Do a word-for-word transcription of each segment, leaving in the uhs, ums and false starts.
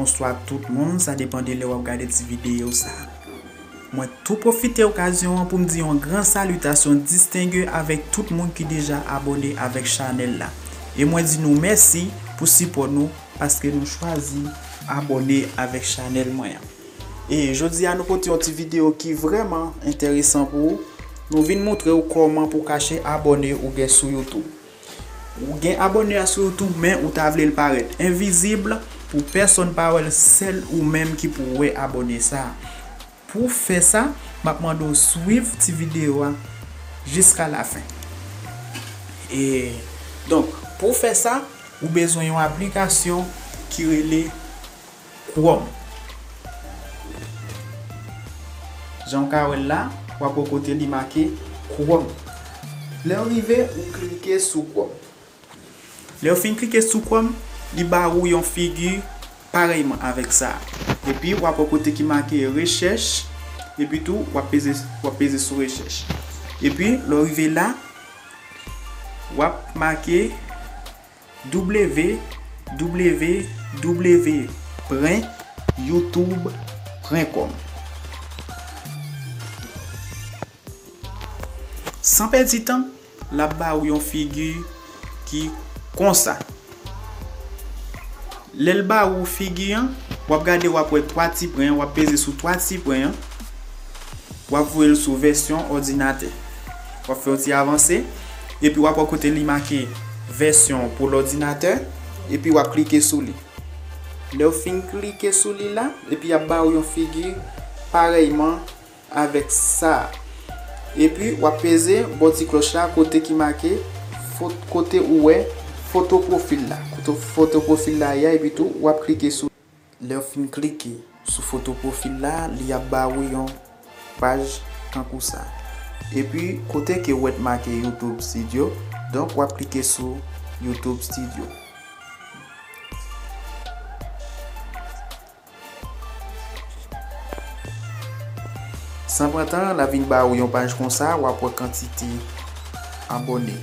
Bonswa tout moun, sa depann de lè w ap gade ti videyo sa. Mwen tou pwofite okazyon an pou m di yon gran salitasyon distenge avèk tout moun ki deja abòne avèk chanèl la. E mwen di nou mèsi pou sipò nou paske nou chwazi abòne avèk chanèl mwen an. E jodi a nou pote yon ti videyo ki vrèman enteresan pou ou. Nou vin montre w kòman pou w kache abòne ou gen sou YouTube. Ou gen abòne a sou YouTube, men ou ta vle l parèt envizib pou pèsonn pa wè l, sèl ou menm ki pou wè abòne sa a. Pou w fè sa, m ap mande w swiv ti videyo a jiska lafen. E donk, pou w fè sa, ou bezwen yon aplikasyon ki rele Chrome. Jan w ka wè l la, w ap wè kote li make Chrome. Lè w rive, ou klike sou Chrome. Lè w fin klike sou Chrome, li ba ou yon figi parèyman avèk sa. Epi, w ap wè kote ki make rechèch. Epi tou, w ap peze, w ap peze sou rechèch. Epi, lè w rive la, w ap make w w w pwen youtube pwen com. San pèdi tan, l ap ba ou yon figi ki konsa. Lè l ba ou figi an, w ap gade, w ap wè twa ti pwen an, w ap peze sou twa ti pwen an. W ap voye l sou vèsyon òdinatè. W ap fè yon ti avanse, epi w ap wè kote li make vèsyon pou lòdinatè, epi w ap klike sou li. Lè w fin klike sou li la, epi y ap ba ou yon figi parèyman avèk sa a. Epi, w ap peze bò ti klòch la kote ki make fot-, kote ou wè foto pwofil la. Kote foto pwofil la ye a, epi tou, w ap klike sou. Lè w fin klike sou foto pwofil la, li ap ba ou yon paj tankou sa. Epi, kote ke w wè t make YouTube Studio, donk, w ap klike sou YouTube Studio. San pran tan, l ap vin ba ou yon paj konsa, w ap wè kantite abòne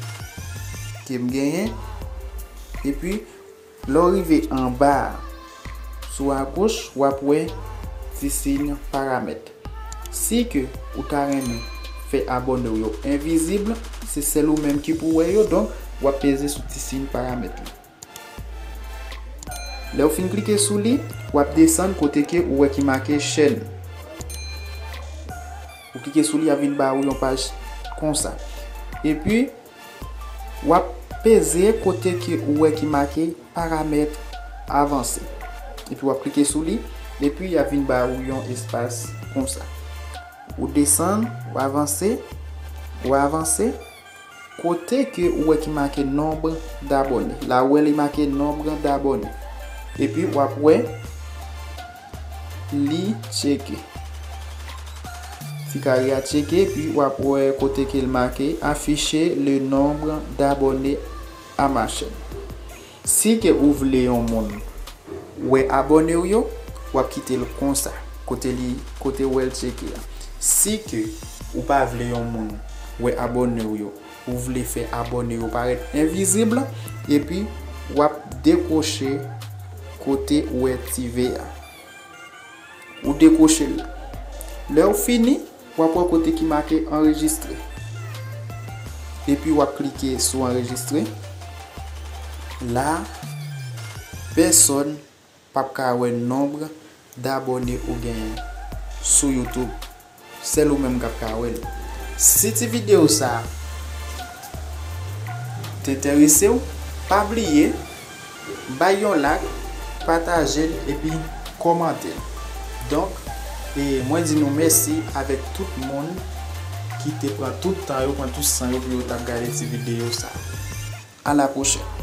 ke m genyen. Epi, lè w rive anba a, sou agoch, w ap wè ti siy paramèt. Si ke ou ta renmen fè abòne w yo envizib, se sèl ou menm ki pou wè yo, donk, w ap peze sou ti siy paramèt la. Lè w fin klike sou li, w ap desann kote ke ou wè ki make chèn. Ou klike sou li, ap vin ba ou yon paj konsa. Epi, w ap peze kote ke ou wè ki make paramèt avanse. Epi, w ap klike sou li, epi, ap vin ba ou yon espas konsa. Ou desann, ou avanse, ou avanse. Kote ke ou wè ki make nombre d'abonnés. La ou wè li make nombre d'abonnés. Epi w ap wè li tcheke. Ti kare a tcheke, epi w ap wè kote ke l make afficher le nombre d'abonnés à ma chaîne. Si ke ou vle yon moun wè abòne w yo, w ap kite l konsa, kote li, kote w wè l tcheke a. Si ke ou pa vle yon moun wè abòne w yo, ou vle fè abòne yo parèt envizib, epi w ap dekwoche kote w wè ti V a. Ou dekwoche l la. Lè w fini, w ap wè kote ki make anrejistre. Epi w ap klike sou anrejistre. La, pèsonn p ap ka wè nonb dabòne ou genyen sou YouTube. Sèl ou menm k ap ka wè l. Si ti videyo sa a te enterese w, pa bliye bay yon like, pataje l epi kòmante l. Donk, e mwen di nou mèsi avèk tout moun ki te pran tout tan yo, pran tout san yo pou yo t ap gade ti videyo sa a. A la pwochèn.